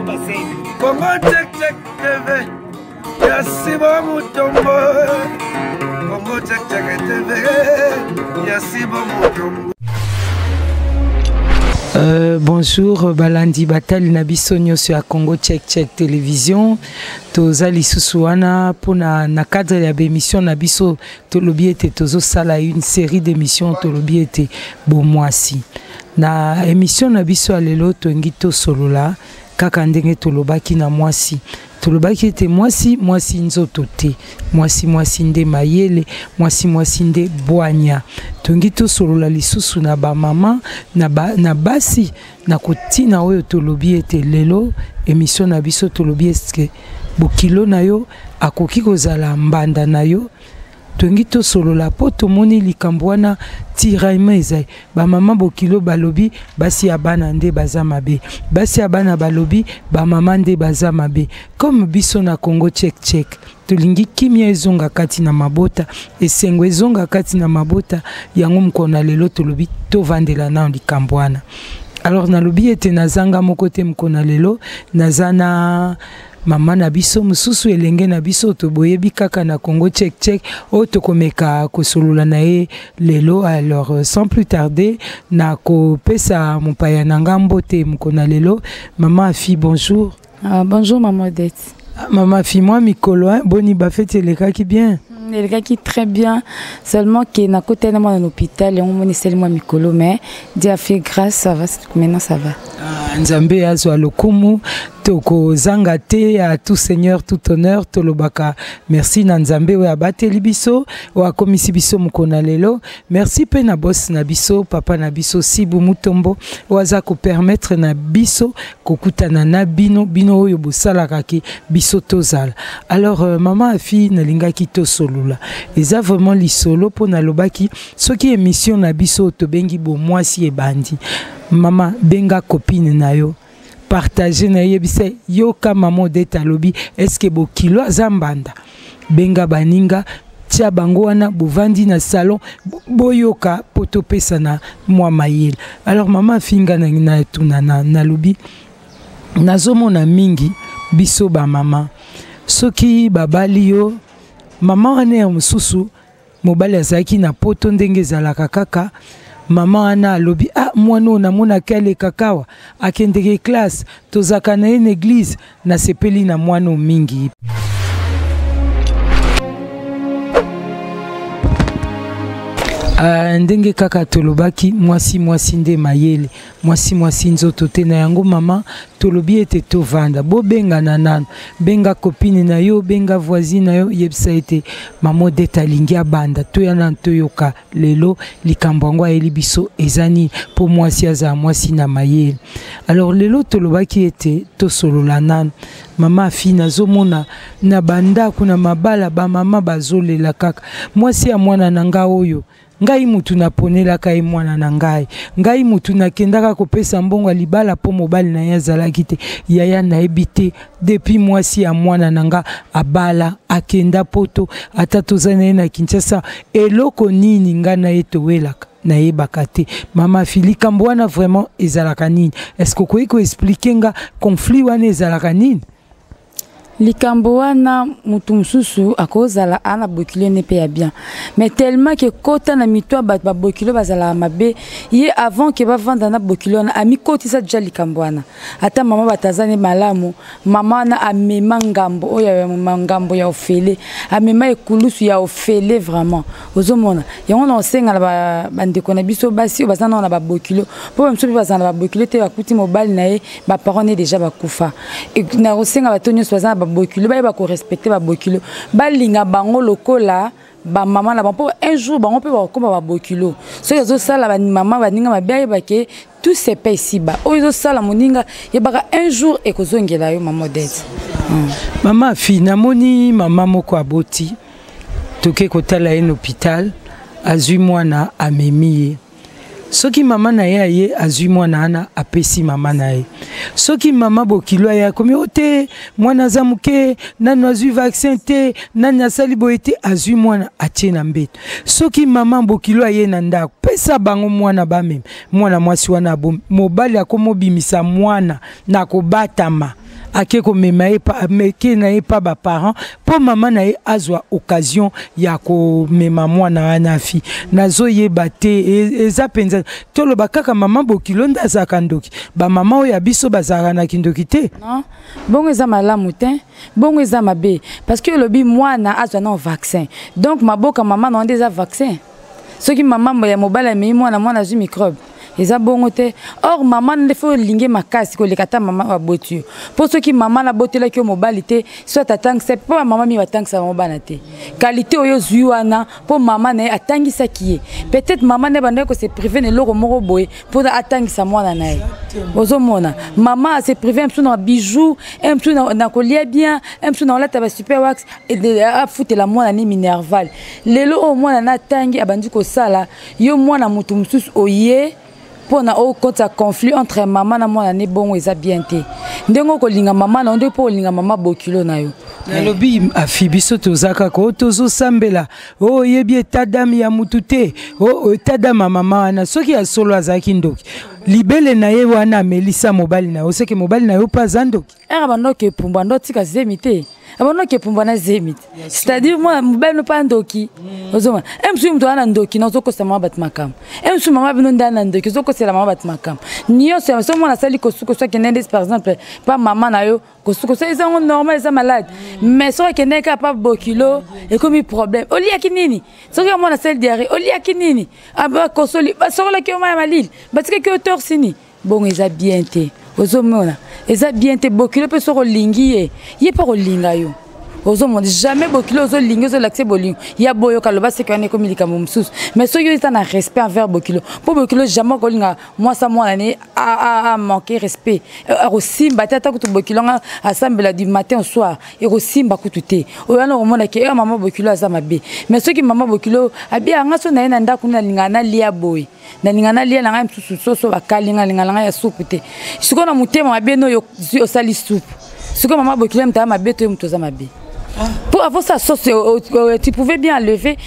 Congo Check Check TV ya Sibo Mutombo. Congo Check Check TV ya Sibo Mutombo. Bonjour balandi batali na biso nyonso ya Congo Check Check Télévision. Toza lisusu wana mpona na cadre ya baémission na biso, tolobi ete tozosala une série d'émissions, tolobi ete bomwasi. Na émission na biso ya lelo, tolingi tosolola kaka ndenge tolobaki na mwasi. Tolobaki ete mwasi mwasi nzoto te, mwasi mwasi nde mayele, mwasi mwasi nde bwanya. Tolingi tosolola lisusu na bamama na basi na kotina oyo tolobi ete lelo émission na biso, tolobi: eske bokilo na yo akoki kozala mbanda na yo? Tolingi tosolola mpo tomoni likambo wana, tiraillement ezali. Bamama bokilo balobi basi ya bana nde baza mabe, basi ya bana balobi bamama nde baza mabe. Comme biso na Congo Check Check tolingi kimia ezonga kati na mabota, esengo ezonga kati na mabota, yango mokolo na lelo tolobi tovandela nano likambo wana. Alors nalobi ete nazanga moko te. Mokolo na lelo naza na mama na biso mosusu, elenge na biso toboyebi kaka na Congo Check Check, oyo tokomeka kosolola na ye lelo. Alors, sans plus tarder, na kopesa mopaya na nga mbote mokolo na lelo. Mama Afi, bonjour. Ah, bonjour maman Odette. Ah, mama Afi, mwa mikolo, hein? Boni bafeti, elekaki bien? Elekaki très bien, seulement ke nakotani mwana na hôpital, yango moni esali mwa mikolo, mais Dieu a fait grâce, ça va maintenant, ça va. Ah, Nzambe azwa lokumu. Tokozanga te, à tout seigneur tout honneur. Tolobaka merci na Nzambe oyo abateli biso, oyo akomisi biso mokolo na lelo. Merci mpe na boss na biso, papa na biso Sibu Mutombo, oyo aza kopermettre na biso kokutana na bino, bino oyo bosalaka ke biso tozala. Alors mama Afi, nalingaki tosolola, eza vraiment lisolo mpo nalobaki soki émission na biso tobengi bomwasi ebandi, mama benga copine na yo, partage na ye, yebisa: yoka, mama Odete alobi, eske bokilo aza mbanda? Benga baninga, tia bango wana, bovandi na salon, boyoka mpo topesana mwa mayele. Alors mama afinga na tuna na nalobi, nazomona mingi biso bamama, soki babali yo mama wana ya mosusu, mobali azalaki na Poto, ndenge ezalaka kaka, mama wana alobi: ah, mwana oyo namonaki alekaka awa, akendeke classe, tozalaka na ye na église, nasepeli na mwana oyo mingi. Ndenge kaka tolobaki, mwasi mwasi nde mayele, mwasi mwasi nzoto te. Na yango mama, tolobi ete tovanda, bobengana nano, benga copine na yo, benga voisine na yo, yebisa ete mama Odete alingi abanda. Toya nano toyoka lelo likambo yango ayeli biso eza nini, mpo mwasi azala mwasi na mayele. Alors lelo tolobaki ete tosolola nano. Mama Afi, nazomona na bandako, na mabala, bamama bazolela kaka: mwasi ya mwana na nga oyo, ngai mutu naponelaka ye mwana na ngai, ngai mutu nakendaka kopesa mbongo ya libala mpo mobali na ye azalaki te. Yaya, nayebi te, depuis mwasi ya mwana na nga abala, akenda Poto, ata toza na ye na Kinshasa, eloko nini ngai na ye towelaka, nayebaka te. Mama Fi, likambo wana vraiment ezalaka nini? Est ce que okoki koexpliquer nga conflit wana ezalaka nini? Likambo wana, motu mosusu akozala aa na bokilo ne mpe ya bien, mais tellement ke kota na mito ya bato, babokilo bazalaka mabe. Ye avant ke bavanda na bokilo wana, amikotisa deja likambo wana. Ata mama bato aza ne malamu, mama wana amema ngambo oyo, ngambo ya ofele, amema ekulusu ya ofele. Vraiment ozomona yango na osenga na bandeko na biso basi oyo baza nao na babokilo, mpo bamiso mpe bazala na babokilo te, bakuti mobali na ye, baparent ne déjà bakufa. Na kosenga bato nyonso baza na babokilo bayeba korespecter babokilo, balinga bango lokola bamama na bango, mpo un jour bango mpe bakokóma babokilo. Soki azosala bamama baninga mabe, ayeba ke tout se paye ici-bas. Oyo ezosala moninga, yebaka un jour ekozongela yo, mama Odete. Mama Fi, namoni mama moko aboti, toke kotala ye na hôpital, azwi mwana, amemi ye. Soki mama na ye aye, azwi mwana wana, apesi mama na ye. Soki mama bokilo aye, akomi o te, mwana aza moke nanu, azwi vaccin te, nani asali boye te, azwi mwana, atie na mbeto. Soki mama bokilo aye na ndako, pesa bango mwana, bamema mwana mwasi wana abomi mobali, akomobimisa mwana na kobatama. Ake komema ye ameke na ye pa baparent mpo mama na ye azwa occasion ya komema mwana wana fi. Nazoyeba te, eza mpenza toloba kaka mama bokilo nde azalaka ndoki, bamama oyo ya biso bazalaka na kindoki te. Non, bongo eza malamu te, bongo eza mabe, parce que olobi mwana azwa na vaccin, donc maboka mama na nde eza vaccin. Soki mama ya mobali amemi mwana, mwana azwi microbe, eza bongo te. Or mama nde fo olinge makasi koleka ata mama aboti yo, mpo soki mama nabotelaki yo mobali te, soit atangisa, mpo bamama mingi batangisa bango bana te. Qualité oyo ozwi wana mpo mama na ye atangisaki ye, peut-être mama na ye bandaki kose prive na eloko moko boye mpo atangisa mwana na ye. Ozomona mama ase prive mosusu na bijou, mosusu na kolia bien, mosusu na kolata basuper wax, afutela mwana ni minerval. Lelo oyo mwana na atangi, abandi kosala, yo mwana motu mosusu oye mpona okotisa conflit entre mama na mwana ne, bongo eza bien te. Ndenge okolinga mama na yo nde mpo olinga mama bokilo na yo. Nalobi afi, biso toza kaka oyo tozosambela, oyo oyebi état d'âme ya mutu te, oyo état d'âme ya mama wana. Soki ya solo azalaki ndoki, libele na ye wana amelisa mobali na yo, seke mobali na yo mpe aza ndoki. Ere bandoki epumbwa, ndo tika zemi te, abandoki epumbwa na zemi te, c'est-à-dire mwana mobali no mpa ndoki. Ozomona e mosusu moto aza na ndoki na ozokosa mama bato makambo, e mosusu mama bino nde na ndoki, ozokosela mama bato makambo nyonso. So mwana asali kosukosu, akende nde par exemple pa mama na yo, kosukosu eza yango normal, eza malade, mais soki akendeki kaka pa bokilo, ekomi problème. Oliaki nini? Soki mwana asali diarrhée, oliaki nini? Bakosoli, basokolaki yo mai ya malili, batikaki yo torse nu, bongo eza bien te. Ozomona eza bien te. Bokilo mpe soki olingi ye, ye mpe kolinga yo. Ozomona jamais bokilo ozolingi, ozolakisa bolingo ya boyoka, loba seke wana ekomi likambo mosusu. Mais soki oyo eza na respect envers bokilo, mpo bokilo jamais kolinga mwasa mwana ne amanque respect, akosimba te. Ata kutu bokilo nga asambela du matin au soir, ekosimba kutu te. Oyo wana okomonaki eyo mama bokilo aza mabe. Mais soki mama bokilo abia nga so na ye na ndako, nalingaka nalia boye, nalinga nalia na ngai mosusu soso bakalinga, nalinga na ngai ya supu te. Sikoyo na motema mabe no oyo osali supu, sikoyo mama bokilo moto aza mabe to ye moto aza mabe? Pour avoir sa sauce, tu pouvais bien enlever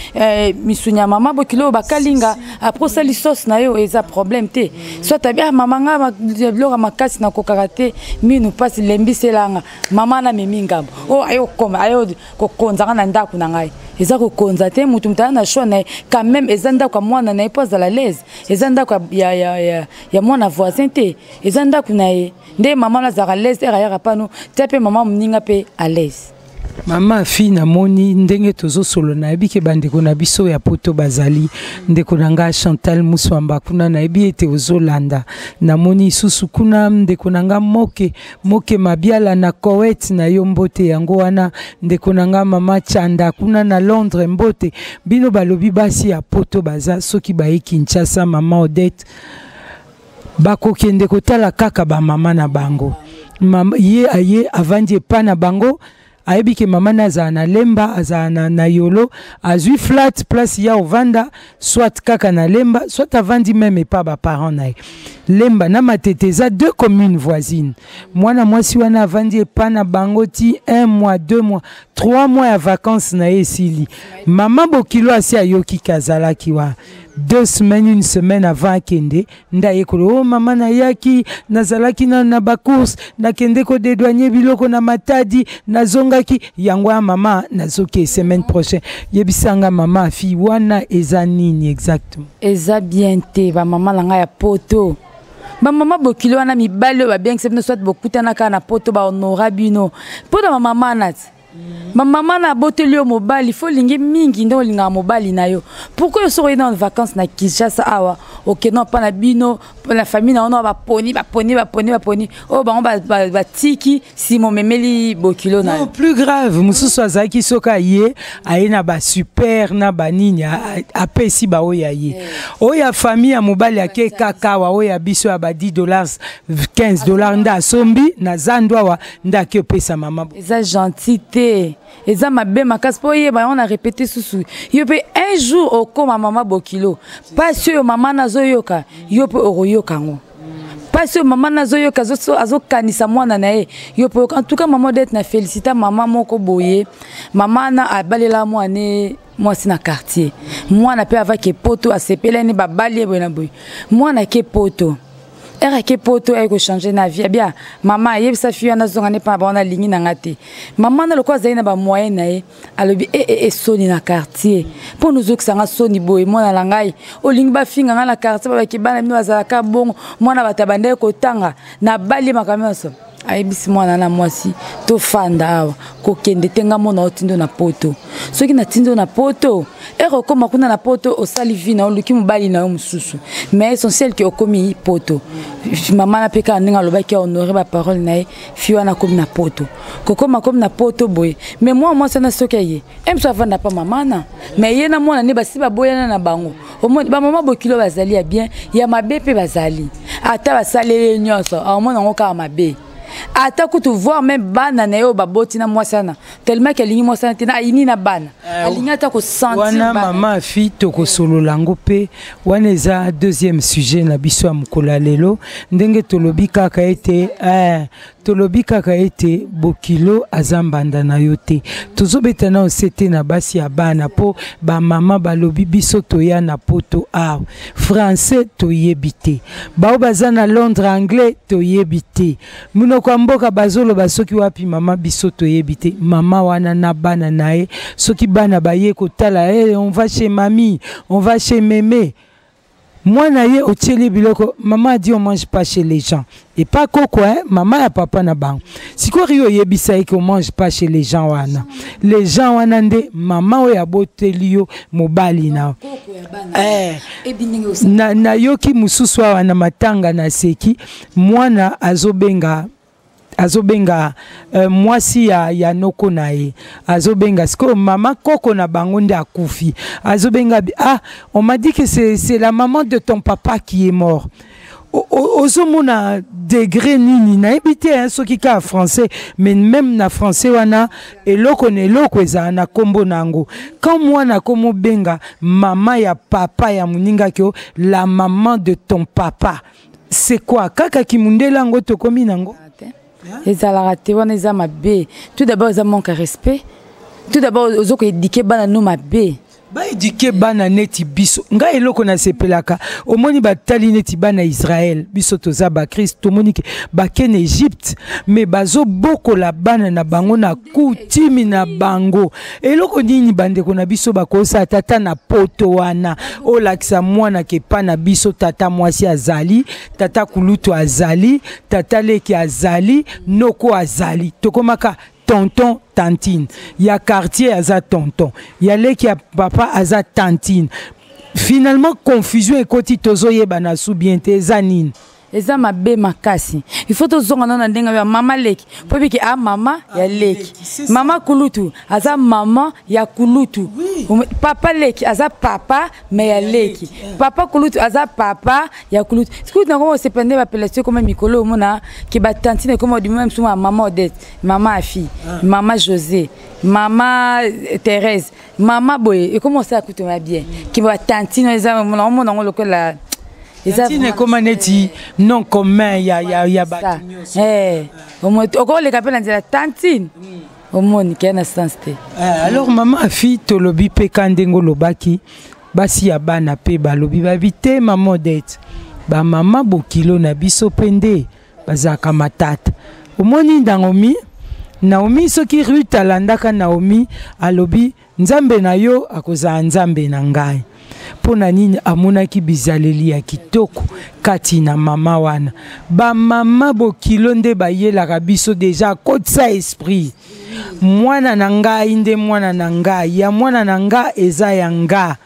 misuni ya mama bokilo bakalinga, après osali sauce na yo, eza problème te. Soit abi: ah, mama nga biloko ya makasi nakokaka te, minu mpasi, lembiselanga. Mama namemi ngambo oyo aye kokoma, aye kokonzanga na ndako na ngai, eza kokonza te. Motu aza na choix na ye quand même, eza ndako ya mwana na ye mpo azala l'aise, eza ndako ya mwana voisin te, eza ndako na ye. Nde mama nazalaka l'aise ere ayaka pano tia mpe mama moninga mpe à l'aise. Mama fi, namoni ndenge tozosolo, nayebi ke bandeko na biso ya poto bazali. Ndeko na nga Chantal Muswamba kuna, nayebi ete ozolanda. Namoni lisusu kuna ndeko na nga Moke Moke Mabiala na Koweït, na yo mbote yango wana. Ndeko na nga mama Chanda kuna na Londres, mbote bino. Balobi basi ya poto baza, soki baye Kinshasa, mama Odette, bakokende kotala kaka bamama na bango. Mama, ye aye avandi epa na bango, ayebi ke mama na azala na Lemba, azala na Yolo, azwi flat place ya ovanda, soit kaka na Lemba, soit avandi même epa baparent na ye. Lemba na Matete eza deux communes voisines. Mwana mwasi wana avandi epa na bango ti un mois, 2 mois, 3 mois ya vacances na ye esili, mama bokilo asi ayoki ke azalaki wana 2 semaines, une semaine avant akende nde ayekoli: o oh, mama, nayaki, nazalaki na bacourse, nakende kodédouaner biloko na Matadi, nazongaki yango ya mama, nazoki semaine prochaine. Yebisanga mama afi, wana eza nini exactement? Eza bien te. Bamama na ngai ya poto, bamama bokilo wana, mibali oyo babengisa bino, soit bokutana kaka na poto, bahonora bino mpo na bamama na ti bamama na aboteli yo mobali, fo olingi mingi nde olingaka mobali na yo. Pourquoi yo soki oye na vacance na Kinshasa awa, okende mpa na bino na famille na wana, baponi baponi baponi baponi oyo bango batiki, nsima omemeli bokilo na yo? Plus grave, mosusu azalaki soki aye, aye na basuper na banini, apesi baoyo ya ye, oyo ya famille ya mobali, ake kaka awa, oyo ya biso ya ba 10 dollars, 15 dollars nde asombi na zandu awa, nde ake opesa mama. Eza gentil te, eza mabe makasi. Mpo oyeba yango, na répété susu, yo mpe un jour okóma mama bokilo, mpasi oyo mama nazoyoka, yo mpe okoyoka yango. Mpasi oyo mama nazoyoka, azokanisa mwana na ye, yo mpe. En tout cas, mama Odette, na félicita mama moko boye. Mama na abalela mwana mwasi na quartier, mwana mpe avaki poto, asepelani, babali ye boye na boye. Mwana ke poto. Ere ake poto, aye kochange na vie abia mama ayebisa fille wana azonga ne mpa na bango, nalingi na nga te. Mama na lokola azali na bamoyen na ye, alobi e e e soni na quartier mpo nozokisa nga soni boye, mwana na ngai olingi bafinga nga na quartier, babaki bana bino bazalaka bongo, mwana bato abandaki kotanga na bali makambo nyonso. Ayebisi mwana na mwasi: tofanda awa, kokende te, nga mona otindo na poto. Soki natindo na poto, ere okóma kuna na poto, osali vie na, oluki mobali na yo mosusu, mais essentiel ke okomi poto. Mama na mpe kaka ndenge alobaki, ahonore baparole na ye. Fille wana akomi na poto, kokóma akomi na poto boye, mais mwana mwasi wana soki aye e mosu avanda pa mama na, mais ye na mwana nde basi baboyana na bango. Omoni bamama bokilo bazali ya bien, ya mabe mpe bazali. Ata basaleli ye nyonso, aomona yango kaka mabe. Ata kutu voir même bana na ye oyo baboti na mwasi wana, tellement ke alingi mwasi wana te, ayini na bana, alingi ata kosentir. Wana mama afi, tokosolola yango mpe wana eza deuxième sujet na biso ya mokolo ya lelo. Ndenge tolobi kaka ete tolobi kaka ete bokilo aza mbanda na yo te. Tozobeta na ose te na basi ya bana, mpo bamama balobi: biso toya na poto awa, français toyebi te, bao baza na Londres, anglais toyebi te, monoko ya mboka bazoloba soki wapi, mama, biso toyebi te. Mama wana na bana na ye, soki bana baye kotala, hey, on va chez mamie, on va chez mémé, mwana ye otieli biloko, mama a dit: on mange pas chez les gens. Et pas koko, hein, mama ya papa na bango. Sikoyo yo oyebisa ye ke on mange pas chez les gens wana, les gens wana nde mama oyo aboteli yo mobali na nayoki mosusu awa na matanga, naseki. Mwana azobenga mwasi ya noko na ye, azobenga sikoyo mama koko na bango nde akufi, azobenga: ah, on m'a dit que c'est la maman de ton papa qui est mort. Ozomona degré nini? Nayebi te, hein, soki kaka français, mais même na français wana, eloko na eloko ezala na nkombo na yango. Quand mwana akomobenga mama ya papa ya moningaki o la maman de ton papa, c'est quoi? Kaka kimundele yango tokomi nango. Ezalaka te wana, eza mabe. Tout d'abord eza manque ya respect. Tout d'abord ozokoéduquer bana no mabe. Baéduquer bana neti biso. Ngai eloko nasepelaka, omoni, batali neti bana Israel, biso toza bakrist, tomoni ke bake na Egypte, mais bazobokola bana na bango na kutimi na bango. Eloko nini bandeko na biso bakosala? Tata na poto wana olakisa mwana ke epa na biso tata mwasi azali, tata kulutu azali, tata leki azali, noko azali, tokomaka tonton, tantine ya quartier aza tonton, ya leki ya papa aza tantine. Finalement confusion ekoti, tozoyebana su bien te eza nini. Eza mabe makasi. Il faut tozonga nano na ndenge ya mama leki, mpo ebiki a mama ya leki, mama kulutu aza mama ya kulutu, papa leki aza papa me ya leki, papa kulutu aza papa ya kulutu. Sikutu nango osepela nde bapelation ekoma mikolo, omona ke batantine ekoma odima mosusu ya mama Odette, mama Afi, mama José, mama Thérèse, mama boye. Ekoma osala kutu ya bien ke batantine eza omona yango lokola eza ekoma neti nom commun ya bato nyonso. Okoleka mpe na nzela, tantine, omoni keya na sens te. Alors mama Afi, tolobi mpe ka ndenge olobaki, basi ya bana mpe balobi, babi te, mama Odette, bamama bokilo na biso mpe nde bazalaka matata. Omoni Naomi, Naomi, soki Rut alandaka Naomi, alobi: Nzambe na yo akozala nzambe na ngai. Mpo na nini? Amonaki bizaleli ya kitoko kati na mama wana. Bamama bokilo nde bayelaka biso deja akotisa esprit: mwana na ngai nde mwana na ngai, ya mwana na nga eza ya nga.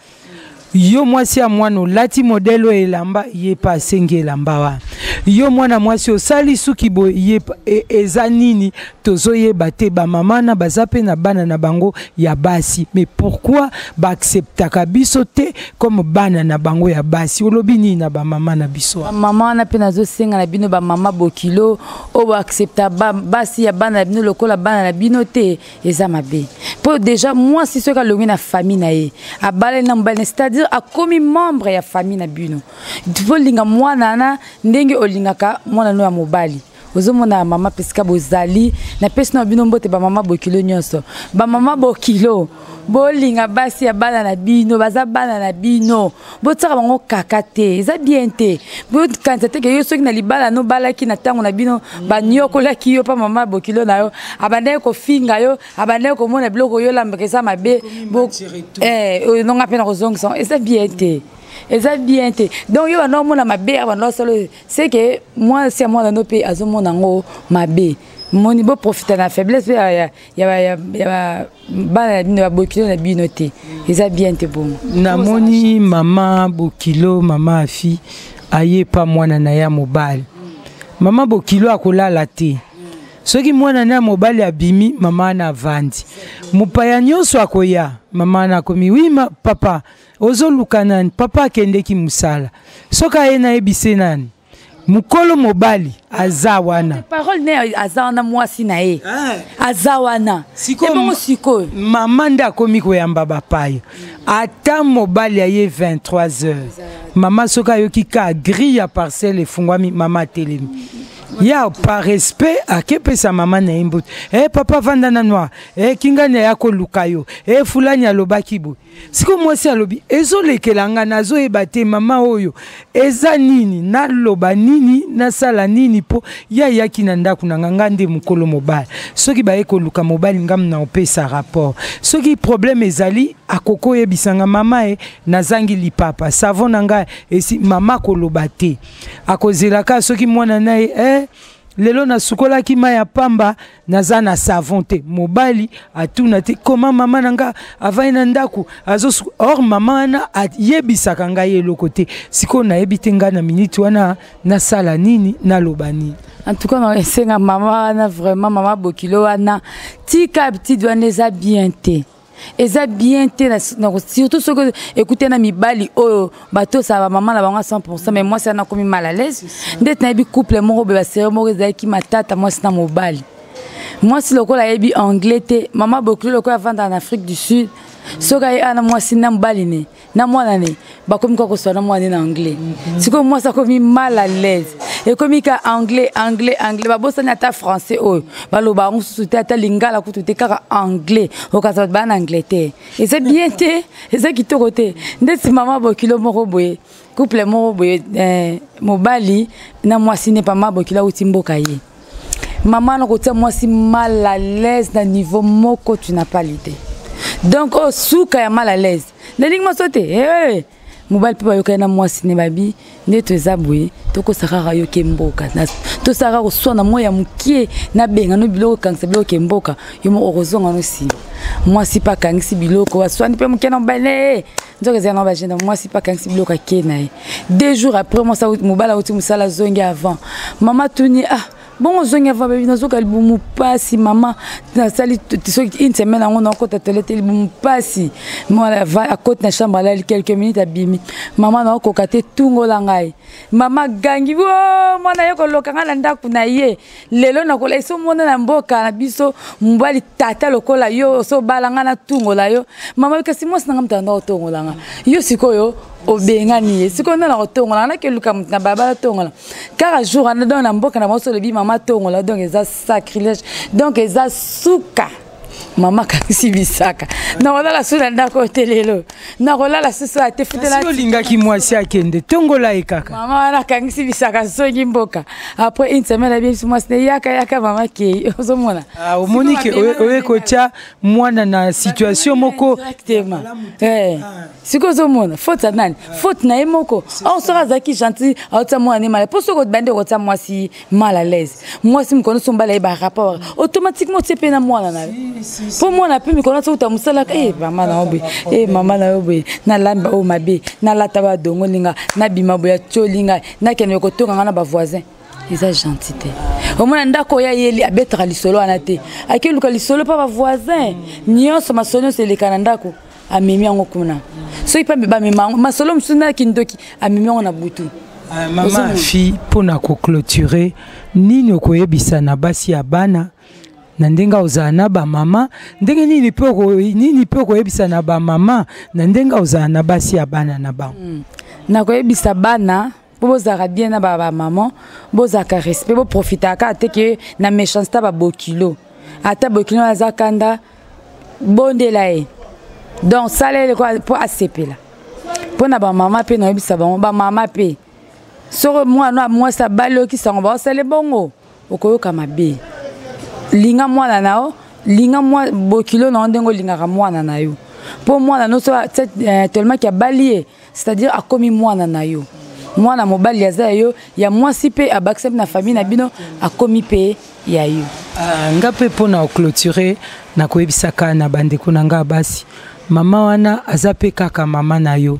Yo mwasi ya mwana olati modèle oyo elamba, ye mpe asengi elamba wana. Yo mwana mwasi osali suki boye, ye eza nini? Tozoyeba te. Bamama na baza mpe na bana na bango ya basi, mais pourquoi baacceptaka biso te comme bana na bango ya basi? Olobi nini na bamama na biso? Bamama wana mpe nazosenga na bino, bamama bokilo oyo boaccepta basi ya bana na bino lokola bana na bino te, eza mabe. Mpo déjà mwasi soki alongwi na famille na ye, abalani na mobali, c'est-à-dire akomi membre ya famille na bino. Bolinga mwana wana ndenge olingaka mwana no ya mobali. Ozomona mama Priska bozali, napesi na bino mbote ba mama bokilo nyonso. Ba mama bokilo, bolinga basi ya bana na bino, baza bana na bino. Botiaka bango kaka te, eza bien te. Bokanisa te ke yo soki na libala no balaki na tango na bino, banyokolaki yo pa mama bokilo na yo, abandaki kofinga yo, abandaki komona biloko yo olambaka eza mabe. Bo nonga mpe na kozongisa, eza bien te. Eza bien te. Donc yo banda omona mabe ya banda osala, c'est que mwasi ya mwana no mpe azomona yango mabe. Moni bo profiter na faiblesse ya bana na bino, ya bokilo na bino te. Eza bien te bongo. Namoni mama bokilo, mama Afi aye pa mwana na ya mobali. Mama bokilo akolala te. Soki mwana na ya mobali abimi, mama na avandi. Mopaya nyonso akoya, mama na akomi, oui ma, papa, ozoluka nani? Papa akendeki mosala. Soki aye nayebise nani? Mokolo mobali aza wana. Parole ne aza wana, mwasi na ye. Aza wana. Ebongo sikoyo. Mama nde akomi koyamba bapaya. Ata mobali aye 23 heures. Mama soki ayoki ka grille ya parcelle efungwami, mama atelemi. Ya par respect akepesa mama na ye mbote. Papa vanda na noir. Kingani aya koluka yo. Fulani alobaki boye. Sikoyo mwasi alobi ezolekela nga, nazoyeba te mama oyo eza nini, naloba nini, nasala nini po ya yaki na ndako na nga, nga nde mokolo mobali. Soki baye koluka mobali nga na opesa rapport. Soki problème ezali akoko oyebisa nga mama e nazangi lipapa, savon na nga esi mama koloba te. Akozelaka soki mwana na ye lelo nasukolaki mai ya pamba, naza na savon te. Mobali atuna te koma mama na nga avandi na ndako azosuko. Or mama wana ayebisaka ngai eloko te. Sikoyo nayebi te ngai na minute wana nasala nini, naloba nini. En tout cas, na esenga mama wana vraiment, mama bokilo wana tika habitude wana eza bien te. Eza bien te na, na, surtout soki écouter na mibali oyo bato sa ba mama na bango 100%, mais moi ça na komi mal à l'aise. Ndeti nayebi couple moko be ba sérieux moko ezalaki matata mwasi na mobali. Mwasi lokola ayebi anglais te, mama bokilo lokola avanda en Afrique du Sud, soki aye ana mwasi na mobali ne, na mwana ne, bakomi kaka koswana na mwana ne na anglais. Sikoyo mwasi akomi mal à l'aise. Ekomi ka anglais, anglais, anglais, babosani ata français oyo. Baloba yango susu te, ata lingala kutu te, kaka anglais. Okaza bato baya na Angleterre. Eza bien te, eza kitoko te. Ndeti mama bokilo moko boye, couple moko boye, mobali na mwasi ne, mama bokilo auti mboka ye. Maman na kotia mwasi mal à l'aise na niveau moko, tu n'as pas l'idée. Donc oh suka ya mal à l'aise. Nalingi mwasi te, hey, mobali mpe bayokani na mwasi ne babi nde toza boye, tokosaka kaka yo ke mboka. Tosaka koswana mwa ya mokie, nabenga no biloko, kangisa biloko ke mboka, yo moko okozonga no nsima. Mwasi mpe akangisi biloko, aswani mpe mokie na mobali ne, hey, nzoka ezali na bagenda, mwasi mpe akangisi biloko ake na ye. 2 jours après, mwasi awuti, mobali awuti mosala azongi avant. Mama tuni, ah, bongo ozongi avant, baby, nazoka libumu pasi, mama, nasali soki une semaine yango nakota toilette libumu pasi. Mwana va akoti na chambre, alali quelques minutes abimi. Mama nakokoka te, tungola ngai. Mama gangi, wo, mwana ye koloka ngai na ndako na ye. Lelo nakola eso mona na mboka na biso, mobali tata lokola yo, so bala ngai na tungola yo. Mama, kasi mwasi na ngai moto anda kotongola ngai. Yo sikoyo obengani ye. Sikoyo nde na kotongola, ngai nakeluka moto na balabala tongola. Kaka jour wana, donc na mboka na bango olobi mama tongola, donc eza sacrilège, donc eza suka. Mama akangisi bisaka. Nakolala su na ndako te lelo. Nakolala susu ate futela. Kasi olingaki mwasi akende, tongola ye kaka. Mama wana akangisi bisaka songi mboka. Après une semaine abimisi mwasi ne yaka yaka mama kei. Ozomona. Ah, omoni ke oye kotia mwana na situation moko directement. Sikoyo ozomona faute ya nani? Faute na ye moko. Or soki azalaki gentil, aotia mwana ne mal. Po soki obandi kotia mwasi mal à l'aise, mwasi mikono so mbala ye ba rapport automatiquement otie pe na mwana na yo. Po mwana pe mikono so uta mosala, mama na yo boye, mama na yo boye, nalamba oyo mabe, nalata ba dongo linga, nabima boye, atioli ngai, nakende kotonga ngai na ba voisin. Eza gentil te. Omona ndako ya yeli abetaka lisolo wana te. Akeluka lisolo pa ba voisin. Nyonso masolo nyonso eleka na ndako. Amemi yango kuna. Soki pe bamema yango, masolo mosusu na kindoki, amemi yango na butu. Mama Afi, mpona koclôturer, nini okoyebisa na basi ya bana na ndenge ozala na ba mama, ndenge nini pe nini pe okoyebisa na ba mama na ndenge ozala na basi ya bana na bango? Nakoyebisa bana mpo bozalaka bien na bamama, bozalaka respect, boprofitaka te ke na méchanceté babokilo. Ata bokilo aza kanda, bondela ye, donc sala ye mpo asepela. Mpo na bamama mpe, nayebisa bango, bamama mpe, soki mwana mwasi abali, okisango baosala bongo, okoyoka mabe. Linga mwana na yo, linga mwa bokilo na yo ndenge olingaka mwana na yo, mpo mwana nyonso tellement ki abali ye, c'est-à-dire akomi mwana na yo. Mwana mobali aza ya yo, ya mwasi mpe abakisa mpe na famille na bino, akomi mpe ya yo. Nga mpe mpona oclôture, nakoyebisaka na bandeko na nga basi, mama wana aza mpe kaka mama na yo.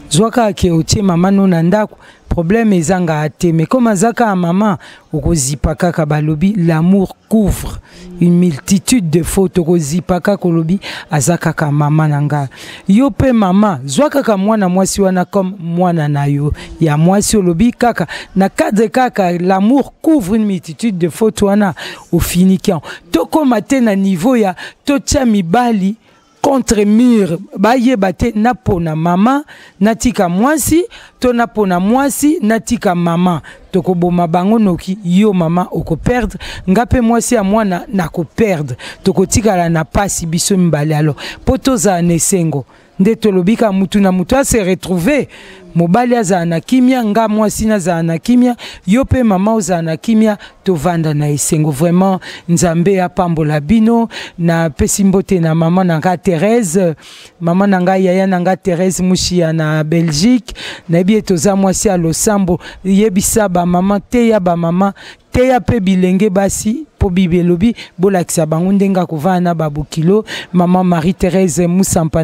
Zwa kaka ke otie mama no na ndako, problème ezanga te, mais comme aza kaka mama, okozipa kaka. Balobi l'amour couvre une multitude de fautes. Okozipa kaka, olobi aza kaka mama na nga. Yo mpe mama, zwa kaka mwana mwasi wana comme mwana na yo ya mwasi. Olobi kaka na cadre kaka l'amour couvre une multitude de fautes wana, ofiniki yango. Tokóma te na niveau ya totia mibali contre mur, bayeba te napona mama natika mwasi to napona mwasi natika mama. Tokoboma bango noki. Yo mama okoperdre, nga mpe mwasi ya mwana nakoperdre, tokotikala na pasi biso mibale. Alors mpo tozala na esengo, nde tolobi kaka mutu na mutu ase retrouve. Mobali azala na kimia, nga mwasi nazala na kimia, yo mpe mama ozala na kimia, tovanda na esengo. Vraiment, Nzambe apambola bino. Napesi mbote na mama na nga Thérèse, mama na ngai, yaya na nga Thérèse Mushia na Belgique. Nayebi ete oza mwasi ya losambo. Yebisa bamama, teya bamama, teya mpe bilenge basi, mpo Bible elobi bolakisa bango ndenge akovanda na babokilo. Mama Marie Thérèse Musampa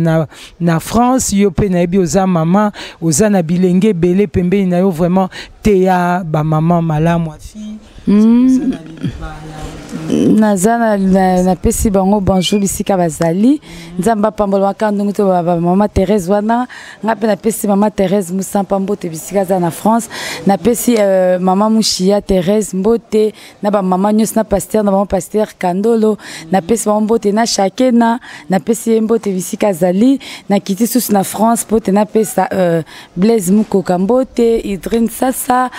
na France, yo mpe nayebi oza mama, oza na bilenge ebele pembeni na yo. Vraiment, teya bamama malamu. Afi. Naza napesi bango bonjour bisika bazali. Nzambe apambola maka ndongo to mama Thérèse wana. Nga mpe napesi mama Thérèse Musampa mbote bisika aza na France. Napesi mama Mushia Thérèse mbote, na bamama nyonso, na pasteur na bango, pasteur Kandolo, napesi bango mbote, na Shakena, napesi ye mbote bisika azali. Nakiti susu na France mpo te napesa Blaise Mukoka mbote, Idrine Sasa,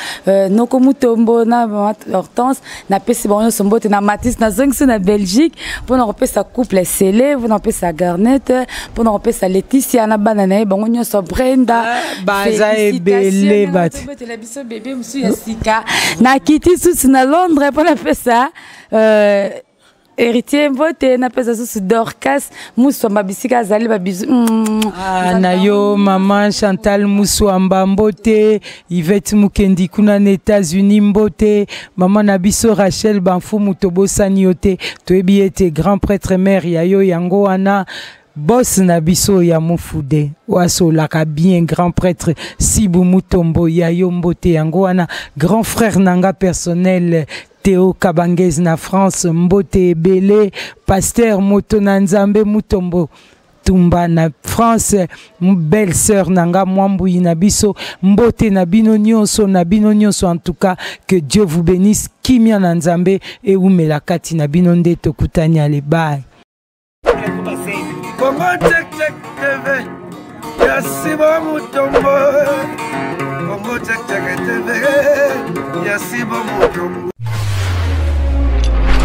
Noko Mutombo na mama Hortense, napesi bango nyonso mbote. Na Matis, nazongisi na Belgique mpona kopesa couple Sele, mpona kopesa Garnet, mpona kopesa Leticia na bana na ye bango nyonso, Brenda. Baza ebele bato. Betela biso bebe mosusu ya sika. Nakiti susu na Londres mpo napesa Héritier mbote, napesa susu Dorcas Muswamba bisika azali, babizu. Ah, na yo mama Chantal Muswamba mbote, Yvette Mukendi kuna na États-Unis mbote, mama na biso Rachel Banfumu, tobosani yo te. Toyebi ete grand prêtre mère ya yo yango wana, boss na biso ya mofude oyo asolaka bien, grand prêtre Sibu Mutombo, ya yo mbote yango wana. Grand frère na nga personnel Théo Kabangez na France, mbote ebele. Pasteur moto na Nzambe Mutombo Tumba na France, belle sœur na nga Mwambui na biso, mbote na bino nyonso, na bino nyonso. En tout cas, que Dieu vous bénisse. Kimia na Nzambe eumela kati na bino. Nde tokutani, ale bye. Congo Check Check TV, ya Sibo Mutombo. Congo Check Check TV, ya Sibo Mutombo.